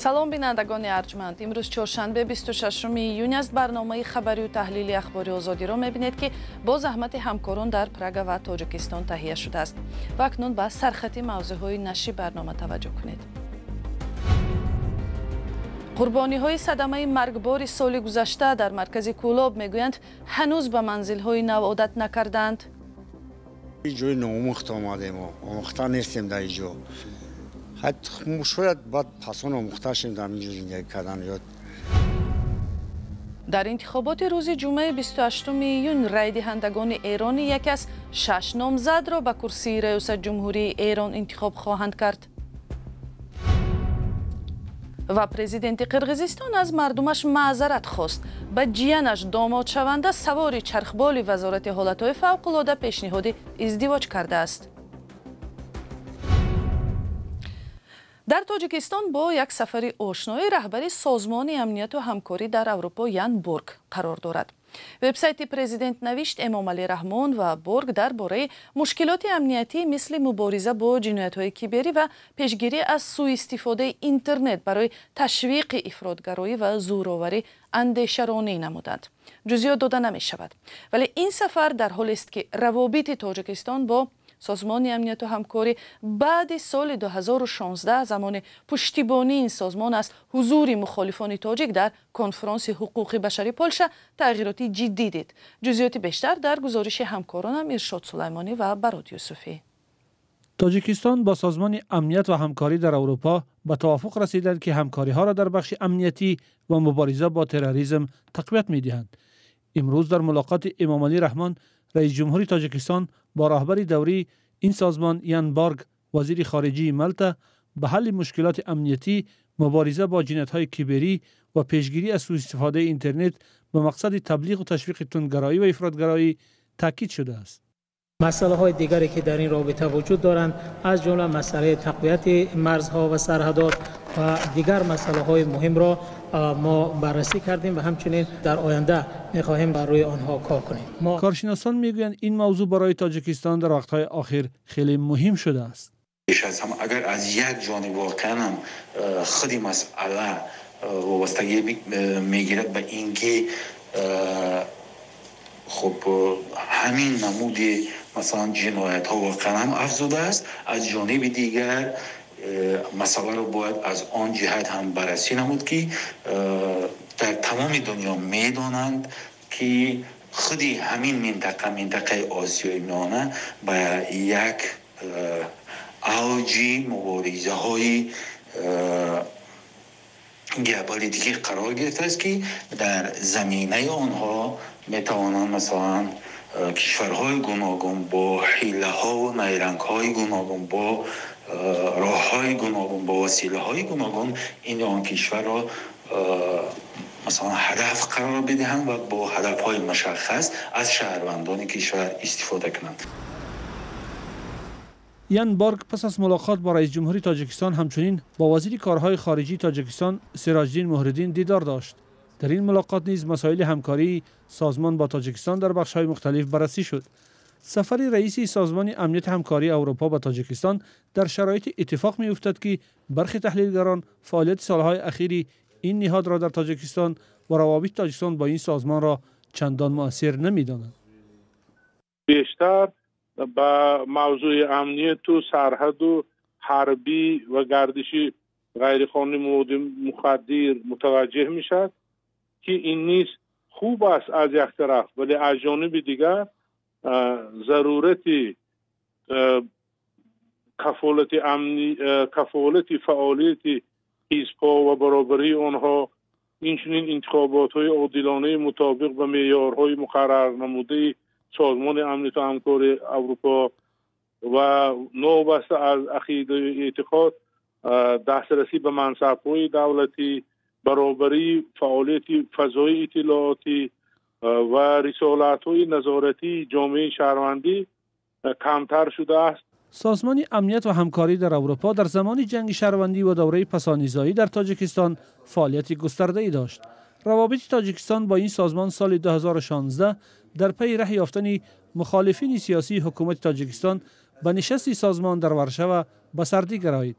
Салом, бинандагони арҷманд. Имрӯз чоршанбе, 26 июн аст. Барномаи хабарию таҳлили Ахбори Озодиро мебинед, ки бо заҳмати ҳамкорон дар Прага ва Тоҷикистон таҳия шудааст. Ва акнун ба сархати мавзӯъҳои нашри барнома таваҷҷӯҳ кунед. Қурбониҳои садамаи маргбори соли гузашта дар маркази Кӯлоб мегӯянд, ҳанӯз ба манзилҳои нав одат накардаанд. Ҷои ноомӯхта омадем, омӯхта нестем дар ин ҷо. Шояд баъд пасон омӯхта шем дар ин ҷо зиндагӣ кардан ёд. Дар интихоботи рӯзи ҷумъаи 28 июн райдиҳандагони эронӣ яке аз шаш номзадро ба курсии раёсат ҷумҳурии Эрон интихоб хоҳанд кард. Ва президенти Қирғизистон аз мардумаш маъзарат хост. Ба ҷиянаш домодшаванда савори чархболи Вазорати ҳолатҳои фавқулода пешниҳоди издивоҷ кардааст. Дар Тоҷикистон бо як сафари ошноӣ раҳбари Созмони амнияту ҳамкорӣ дар Аврупо Ян Борг қарор дорад. Вебсайти президент навишт, Эмомалӣ Раҳмон ва Борг дар бораи мушкилоти амниятӣ, мисли мубориза бо ҷиноятҳои киберӣ ва пешгирӣ аз сӯистифодаи интернет барои ташвиқи ифротгароӣ ва зӯроварӣ андешаронӣ намуданд. Ҷузъиёт дода намешавад. Вале ин сафар дар ҳолест, ки равобити Тоҷикистон бо Созмони амнияту ҳамкорӣ баъди соли 2016, замони пуштибонии ин созмон аз ҳузури мухолифони тоҷик дар конфронси ҳуқуқи башари Полша, тағйироти ҷиддӣ дид. Ҷузъиёти бештар дар гузориши ҳамкоронам Иршод Сулаймонӣ ва Барод Юсуфӣ. Тоҷикистон бо Созмони амният ва ҳамкорӣ дар Аврупо ба тавофуқ расиданд, ки ҳамкориҳоро дар бахши амниятӣ ва мубориза бо терроризм тақвият медиҳанд. Имрӯз дар мулоқоти Эмомалӣ Раҳмон, раис ҷумҳури Тоҷикистон, бо роҳбари даврии ин созмон Ян Борг, вазири хориҷии Малта, ба ҳалли мушкилоти амниятӣ, мубориза бо ҷиноятҳои киберӣ ва пешгирӣ аз сӯистифодаи интернет ба мақсади таблиғу ташвиқи тундгароӣ ва ифротгароӣ таъкид шудааст. Масъалаҳои дигаре, ки дар ин робита вуҷуд доранд, аз ҷумла масъалаи тақвияти марзҳо ва сарҳадот ва дигар масъалаҳои муҳимро мо баррасӣ кардем ва ҳамчунин дар оянда мехоҳем бар рӯи онҳо кор кунем. Коршиносон мегӯянд, ин мавзӯъ барои Тоҷикистон дар вақтҳои охир хеле муҳим шудааст. Пеш аз ҳама, агар аз як ҷониб воқеан ҳам худи масъала вобастагӣ мегирад ба ин ки хуб, ҳамин намуди, масалан, ҷиноятҳо воқеан ҳам афзудааст, аз ҷониби дигар масъаларо бояд аз он ҷиҳат ҳам баррасӣ намуд, ки дар тамоми дунё медонанд, ки худи ҳамин минтақа, минтақаи Осиёи Миёна, ба як авҷи муборизаҳои геополитикӣ қарор гирифтааст, ки дар заминаи онҳо метавонанд, масалан, кишварҳои гуногун бо ҳилаҳову найрангҳои гуногун, бо роҳҳои гуногун, бо василаҳои гуногун ин ё он кишварро, масалан, ҳадаф қарор бидиҳанд ва бо ҳадафҳои мушаххас аз шаҳрвандони кишвар истифода кунанд. Ян Борг пас аз мулоқот бо раис ҷумҳури Тоҷикистон ҳамчунин бо вазири корҳои хориҷии Тоҷикистон Сироҷиддин Муҳриддин дидор дошт. Дар ин мулоқот низ масоили ҳамкории созмон бо Тоҷикистон дар бахшҳои мухталиф баррасӣ шуд. Сафари раиси Созмони амнияти ҳамкории Аврупо ба Тоҷикистон дар шароити иттифоқ меуфтад, ки бархи таҳлилгарон фаъолияти солҳои ахири ин ниҳодро дар Тоҷикистон ва равобити Тоҷикистон бо ин созмонро чандон муассир намедонанд. Бештар ба мавзӯи амнияту сарҳаду ҳарбӣ ва гардиши ғайриқонунии маводи мухаддир мутаваҷҷеҳ мешавад, ки ин низ хуб аст аз як тараф, вале аз ҷониби дигар зарурати кафолати амни, кафолати фаъолияти ҳизбҳо ва баробарии онҳо, инчунин интихоботҳои одилонаи мутобиқ ба меъёрҳои муқаррарнамудаи Созмони амнияту ҳамкории Аврупо ва новобаста аз ақидаю эътиқод дастрасӣ ба мансабҳои давлатӣ, баробарии фаъолияти фазои иттилоотӣ ва рисолатҳои назоратии ҷомеаи шаҳрвандӣ камтар шудааст. Созмони амният ва ҳамкорӣ дар Аврупо дар замони ҷанги шаҳрвандӣ ва давраи пасонизоӣ дар Тоҷикистон фаъолияти густардаӣ дошт. Равобити Тоҷикистон бо ин созмон соли 2016 дар пайи раҳ ёфтани мухолифини сиёсии ҳукумати Тоҷикистон ба нишасти созмон дар Варшава ба сардӣ гароид.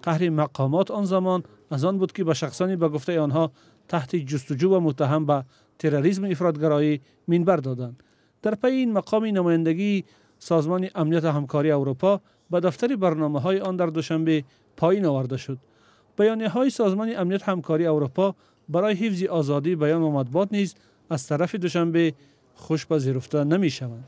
Қаҳри мақомот он замон Аз он буд, ки ба шахсоне ба гуфтаи онҳо таҳти ҷустуҷӯ ва муттаҳам ба терроризм ва ифротгароӣ минбар доданд. Дар пайи ин мақоми намояндагии Созмони Амният ва Ҳамкории Аврупо ба дафтари барномаҳои он дар Душанбе поён оварда шуд. Баёнияҳои Созмони Амният ва Ҳамкории Аврупо барои ҳифзи озодии баён ва матбуот низ аз тарафи Душанбе хуш пазируфта намешаванд.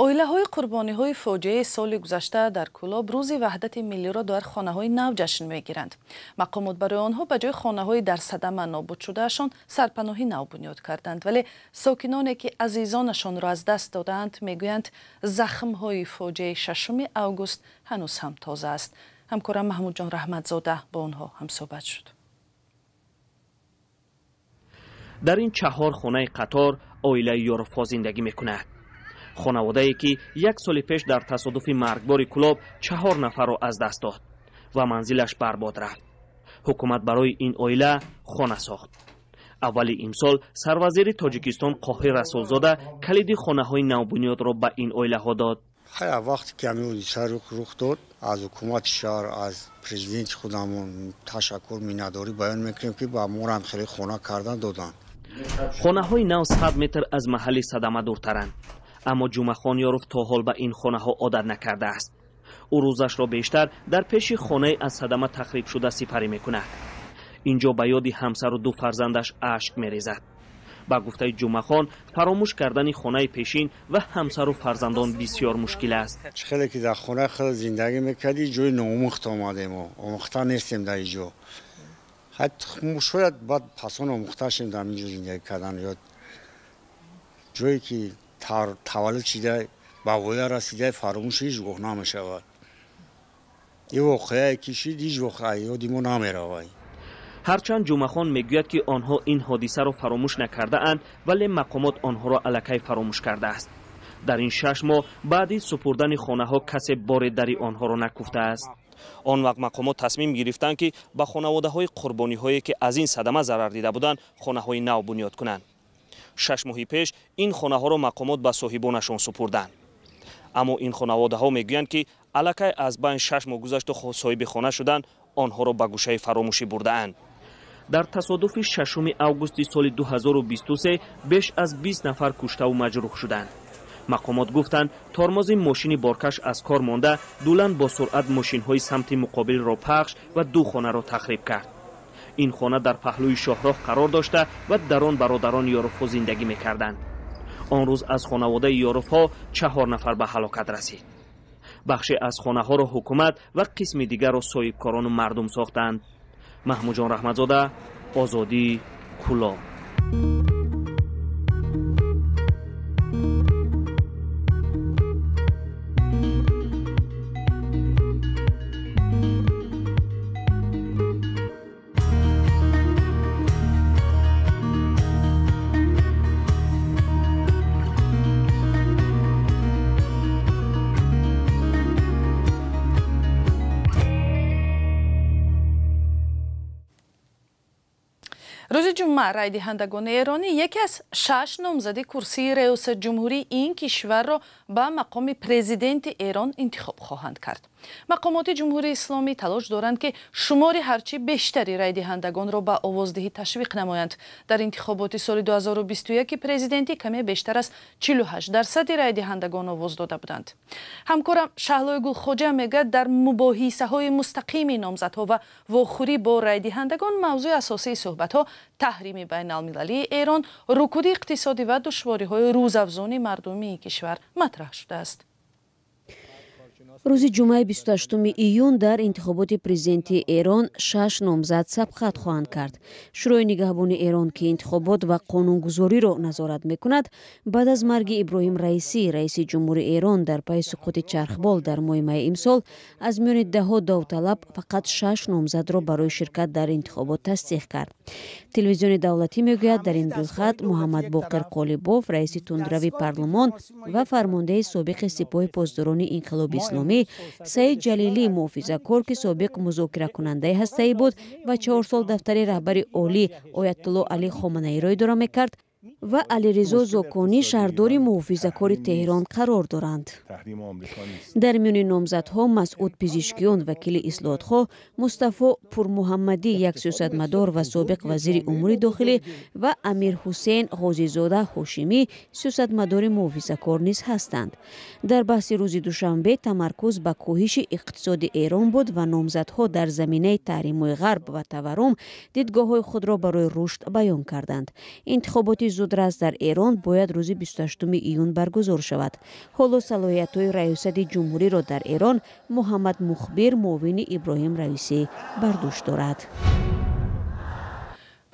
Оилаҳои қурбониҳои фоҷиаи соли гузашта дар Кӯлоб рӯзи ваҳдати миллиро дар хонаҳои нав ҷашн мегиранд. Мақомот барои онҳо ба ҷои хонаҳои дар садама нобудшудаашон сарпаноҳи нав бунёд карданд, вале сокиноне ки азизонашонро аз даст додаанд, мегӯянд захмҳои фоҷиаи 6 август ҳанӯз ҳам тоза аст. Ҳамкорам Маҳмудҷон Раҳматзода бо онҳо ҳамсӯҳбат шуд. Дар ин 4 хонаи қатор оилаи Ёровҳо зиндагӣ мекунад. Хонаводае ки як соли пеш дар тасодуфи маргбори Кӯлоб 4 нафарро аз даст дод ва манзилаш барбод рафт. Ҳукумат барои ин оила хона сохт. Аввали имсол сарвазири Тоҷикистон Қоҳир Расулзода калиди хонаҳои навбунёдро ба ин оилаҳо дод. Ҳая вақте ки ҳамин ҳодиса рух дод, аз ҳукумати шаҳр, аз президенти худамон ташаккур, миннатдорӣ баён мекунем, ки ба мо ҳам хеле хона кардан доданд. Хонаҳои нав 100 метр аз маҳалли садама дуртаранд. Аммо Ҷумъахон Ёров то ҳол ба ин хонаҳо одат накардааст. Ӯ рӯзашро бештар дар пеши хонаи аз садама тахрибшуда сипарӣ мекунад. Инҷо ба ёди ҳамсару 2 фарзандаш ашк мерезад. Ба гуфтаи Ҷумъахон, фаромӯш кардани хонаи пешин ва ҳамсару фарзандон бисёр мушкил аст. Чӣ хеле ки дар хонаи худ зиндагӣ мекардӣ, ҷои ноомӯхта омадем, омӯхта нестем дар ин ҷо. Шояд баъд пасон омӯхта шем дар ин ҷо зиндагӣ кардан. Ё ҷое ки таваллуд шида, ба воя расида, фаромӯш ҳеҷ гоҳ намешавад. Ин воқеае ки шид, ҳеҷ гоҳ ёди мо намеравад. Ҳарчанд Ҷумъахон мегӯяд, ки онҳо ин ҳодисаро фаромӯш накардаанд, вале мақомот онҳоро аллакай фаромӯш кардааст. Дар ин 6 моҳ баъди супурдани хонаҳо касе боре дари онҳоро накуфтааст. Он вақт мақомот тасмим гирифтанд, ки ба хонаводаҳои қурбониҳое ки аз ин садама зарар дида буданд, хонаҳои нав бунёд кунанд. 6 моҳи пеш ин хонаҳоро мақомот ба соҳибонашон супурданд. Аммо ин хонаводаҳо мегӯянд, ки аллакай аз байн 6 моҳ гузашту соҳиби хона шуданд, онҳоро ба гӯшаи фаромӯшӣ бурдаанд. Дар тасодуфи 6 августи соли 2023 беш аз 20 нафар куштаву маҷрӯҳ шуданд. Мақомот гуфтанд, тормози мошини боркаш аз кор монда, дулан бо суръат мошинҳои самти муқобилро пахш ва 2 хонаро тахриб кард. Ин хона дар паҳлӯи шоҳроҳ қарор дошта ва дар он бародарон Ёровҳо зиндагӣ мекарданд. Он рӯз аз хонаводаи Ёровҳо 4 нафар ба ҳалокат расид. Бахше аз хонаҳоро ҳукумат ва қисми дигарро соҳибкорону мардум сохтанд. Маҳмудҷон Раҳматзода, Озодӣ, Кӯлоб. Рӯзи ҷумъа райдиҳандагони эронӣ яке аз 6 номзади курсии раёсат ҷумҳурии ин кишварро ба мақоми президенти Эрон интихоб хоҳанд кард. Мақомоти Ҷумҳурии Исломӣ талош доранд, ки шумори ҳарчи бештари райдиҳандагонро ба овоздиҳӣ ташвиқ намоянд. Дар интихоботи соли 2021 президентӣ каме бештар аз 48% райдиҳандагон овоз дода буданд. Ҳамкорам Шаҳлои Гулхоҷа мегӯяд, дар мубоҳисаҳои мустақими номзадҳо ва вохӯрӣ бо райдиҳандагон мавзӯи асосии суҳбатҳо таҳрими байналмилалии Эрон, рукуди иқтисодӣ ва душвориҳои рӯзафзуни мардумии кишвар матраҳ шудааст. Рӯзи ҷумъаи 28 июн дар интихоботи президенти Эрон 6 номзад сабқат хоҳанд кард. Шӯрои нигаҳбони Эрон, ки интихобот ва қонунгузориро назорат мекунад, баъд аз марги Иброҳим Раисӣ, раиси ҷумҳури Эрон, дар пайи суқути чархбол дар моҳи майи имсол, аз миёни даҳҳо довталаб фақат 6 номзадро барои ширкат дар интихобот тасдиқ кард. Телевизиони давлатӣ мегӯяд, дар ин рӯйхат Муҳаммад Боқир Қолибоф, раиси тундрави парлумон ва фармондеҳи собиқи Сипоҳи Посдорони Инқилоби Исломӣ, Саид Ҷалилӣ, муҳофизакор, ки собиқ музокиракунандаи ҳастаӣ буд ва 4 сол дафтари раҳбари олӣ Оятулло Алӣ Хоманаиро идора мекард, Ва Алиризо Зоконӣ, шаҳрдори муҳофизакори Теҳрон, қарор доранд. Дар миёни номзадҳо Масъуд Пизишкиён, вакили ислоҳотхоҳ, Мустафо Пурмуҳаммадӣ, як сиёсатмадор ва собиқ вазири умури дохилӣ, ва Амирҳусейн Ғозизода Ҳошимӣ, сиёсатмадори муҳофизакор низ ҳастанд. Дар баҳси рӯзи душанбе тамаркуз ба коҳиши иқтисоди Эрон буд ва номзадҳо дар заминаи таҳримҳои Ғарб ва таваррум дидгоҳҳои худро барои рушд баён карданд. Интихоботи зудрас дар Эрон бояд рӯзи 28 июн баргузор шавад. Ҳоло салоҳиятҳои раёсати ҷумҳуриро дар Эрон Муҳаммад Мухбир, муовини Иброҳим Раисӣ, бар дӯш дорад.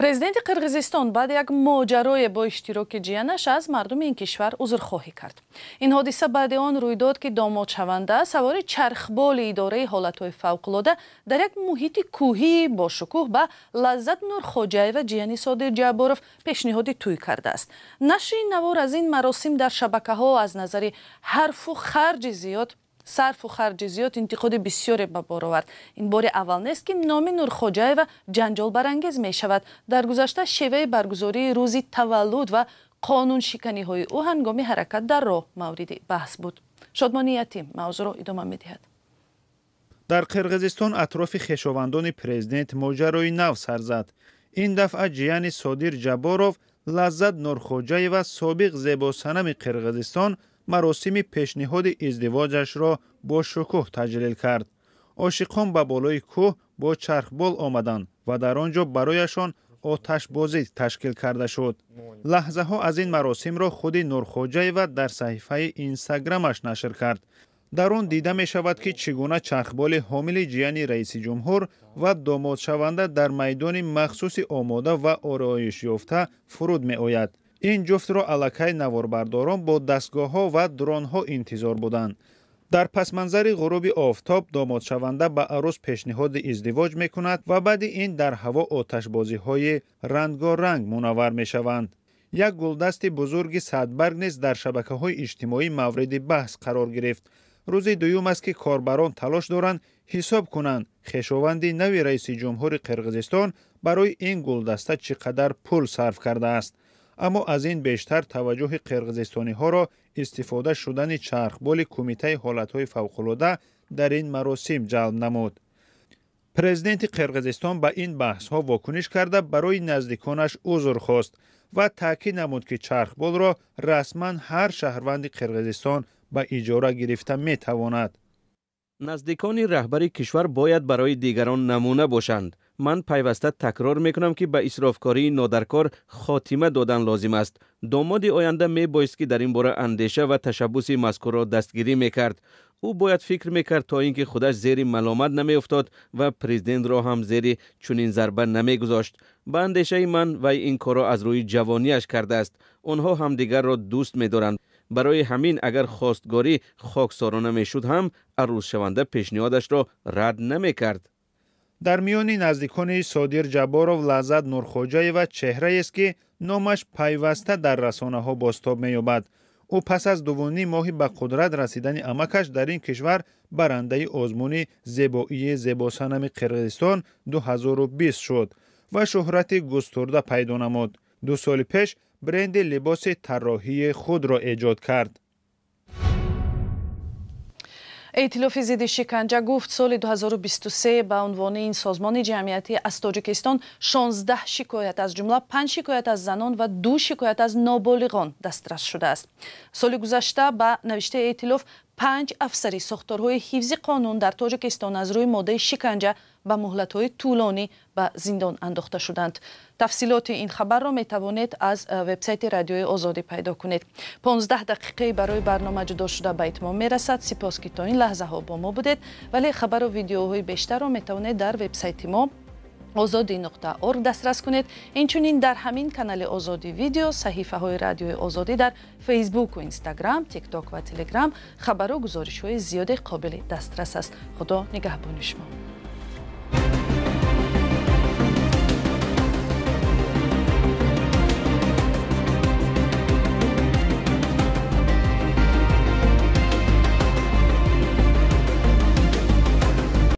Президенти Қирғизистон баъди як моҷарое бо иштироки ҷиянаш аз мардуми ин кишвар узрхоҳӣ кард. Ин ҳодиса баъди он рӯй дод, ки домодшаванда савори чархболи идораи ҳолатҳои фавқулода дар як муҳити кӯҳии бошукӯҳ ба Лаззат Нурхоҷаева, ҷияни Содир Ҷабборов, пешниҳоди тӯй кардааст. Нашри навор аз ин маросим дар шабакаҳо аз назари ҳарфу харҷи зиёд сарфу харҷи зиёд интиқоди бисёре ба бор овард. Ин бори аввал нест, ки номи Нурхоҷаева ҷанҷолбарангез мешавад. Дар гузашта шеваи баргузории рӯзи таваллуд ва қонуншиканиҳои ӯ ҳангоми ҳаракат дар роҳ мавриди баҳс буд. Шодмони Ятим мавзӯъро идома медиҳад. Дар Қирғизистон атрофи хешовандони президент моҷарои нав сар зад. Ин дафъа ҷияни Содир Ҷабборов, Лаззат Нурхоҷаева, собиқ зебосанами Қирғизистон, маросими пешниҳоди издивоҷашро бо шукӯҳ таҷлил кард. Ошиқон ба болои кӯҳ бо чархбол омаданд ва дар он ҷо барояшон оташбозӣ ташкил карда шуд. Лаҳзаҳо аз ин маросимро худи Нурхоҷаева дар саҳифаи Инстаграмаш нашр кард. Дар он дида мешавад, ки чӣ гуна чархболи ҳомили ҷияни раиси ҷумҳур ва домодшаванда дар майдони махсуси омода ва ороишёфта фуруд меояд. Ин ҷуфтро аллакай наворбардорон бо дастгоҳҳо ва дронҳо интизор буданд. Дар пасманзари ғуруби офтоб домодшаванда ба арӯс пешниҳоди издивоҷ мекунад ва баъди ин дар ҳаво оташбозиҳои рангоранг мунаввар мешаванд. Як гулдасти бузурги садбарг низ дар шабакаҳои иҷтимоӣ мавриди баҳс қарор гирифт. Рӯзи дуюм аст, ки корбарон талош доранд ҳисоб кунанд, хешованди нави раиси ҷумҳури Қирғизистон барои ин гулдаста чӣ қадар пул сарф кардааст. Аммо аз ин бештар таваҷҷӯҳи қирғизистониҳоро истифода шудани чархболи Кумитаи ҳолатҳои фавқулода дар ин маросим ҷалб намуд. Президенти Қирғизистон ба ин баҳсҳо вокуниш карда, барои наздиконаш узр хост ва таъкид намуд, ки чархболро расман ҳар шаҳрванди Қирғизистон ба иҷора гирифта метавонад. Наздикони раҳбари кишвар бояд барои дигарон намуна бошанд. Ман пайваста такрор мекунам, ки ба исрофкории нодаркор хотима додан лозим аст. Домоди оянда мебоист, ки дар ин бора андеша ва ташаббуси мазкурро дастгирӣ мекард. Ӯ бояд фикр мекард, то ин ки худаш зери маломат намеуфтод ва президентро ҳам зери чунин зарба намегузошт. Ба андешаи ман, вай ин корро аз рӯи ҷавониаш кардааст. Онҳо ҳамдигарро дӯст медоранд. Барои ҳамин агар хостгорӣ хоксорона мешуд ҳам, арӯсшаванда пешниҳодашро рад намекард. Дар миёни наздикони Содир Ҷабборов Лаззат Нурхоҷаева чеҳраест, ки номаш пайваста дар расонаҳо бозтоб меёбад. Ӯ пас аз 2,5 моҳи ба қудрат расидани амакаш дар ин кишвар барандаи озмуни зебоии зебосанами Қирғизистон 2020 шуд ва шӯҳрати густурда пайдо намуд. 2 соли пеш бренди либоси тарроҳии худро эҷод кард. Эътилофи зидди шиканҷа гуфт, соли 2023 ба унвони ин созмони ҷамъиятӣ аз Тоҷикистон 16 шикоят, аз ҷумла 5 шикоят аз занон ва 2 шикоят аз ноболиғон дастрас шудааст. Соли гузашта, ба навиштаи эътилоф, 5 афсари сохторҳои ҳифзи қонун дар Тоҷикистон аз рӯи моддаи шиканҷа ба муҳлатҳои тӯлонӣ ба зиндон андохта шуданд. Тафсилоти ин хабарро метавонед аз вебсайти Радиои Озодӣ пайдо кунед. 15 дақиқаи барои барнома ҷудо шуда ба итмом мерасад. Сипос, ки то ин лаҳзаҳо бо мо будед, вале хабару видеоҳои бештарро метавонед дар вебсайти мо ozodi.org дастрас кунед. Инчунин дар ҳамин канали Озодӣ видео, саҳифаҳои Радиои Озодӣ дар Фейсбуку, Инстаграм, Тикток ва Телеграм хабару гузоришҳои зиёде қобили дастрас аст. Худо нигаҳбони шумо.